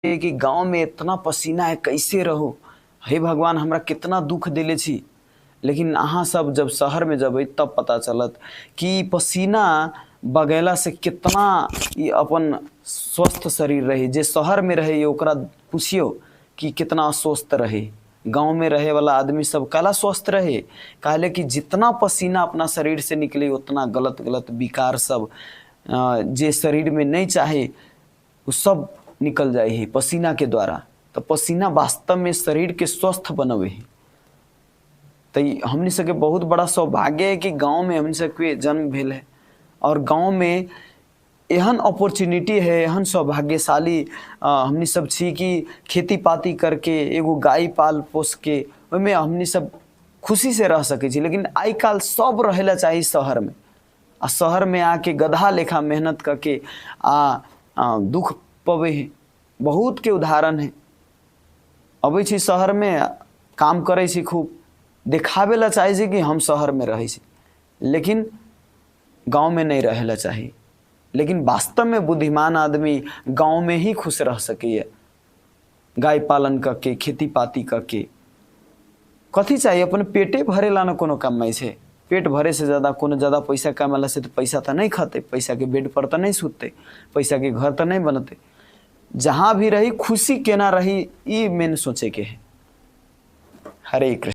कि गाँवमे इतना पसीना है, कैसे रहू? हे भगवान, हमरा कितना दुख देले छी। लेकिन अहाँ सब जब शहरमे जेबै तब पता चलत कि पसीना बगेलासँ कितना ई अपन स्वस्थ शरीर रहै। जे शहरमे रहैए, ओकरा पुछियौ कि कितना अस्वस्थ रहै। गाँवमे रहैवला आदमी सब काला स्वस्थ रहै? काहे कि जितना पसीना अपना शरीरसँ निकलै, उतना गलत गलत विकार सब जे शरीरमे नहि चाही, ओ सब निकल जाइ है पसीनाके द्वारा। तऽ पसीना वास्तवमे शरीरके स्वस्थ बनबै है। तऽ हमनी सबके बहुत बड़ा सौभाग्य है कि गाँवमे हमनी सबके जन्म भेल है आओर गाँवमे एहन अपॉर्चुनिटी है, एहन सौभाग्यशाली हमनी सब छी कि खेती पाती करके, एगो गाय पाल पोसके, ओहिमे हमनी सब खुशी से रह सकै छी। लेकिन आइ काल्हि सब रहै लए चाही शहरमे आ शहरमे आके गधा लेखा मेहनत कऽ के आ दुख पबै है। बहुतके उदाहरण है, अबै छै शहरमे, काम करै छै खूब, देखाबै लए चाहै छै कि हम शहरमे रहै छी, लेकिन गाँवमे नहि रहै लए चाही। लेकिन वास्तवमे बुद्धिमान आदमी गाँवमे ही खुश रह सकैए, गाय पालन कऽ के, खेती पाती कऽ के। कथी चाही? अपन पेटे भरे ला ने कोनो कमाइ छै। पेट भरेसँ जादा कोनो जादा पैसा कमेलासँ तऽ पैसा तऽ नहि खतै, पैसाके बेडपर तऽ नहि सुततै, पैसाके घर तऽ नहि बनतै। जहाँ भी रही, खुशी केना रही, ई मेन सोचैके है। हरे कृष्ण।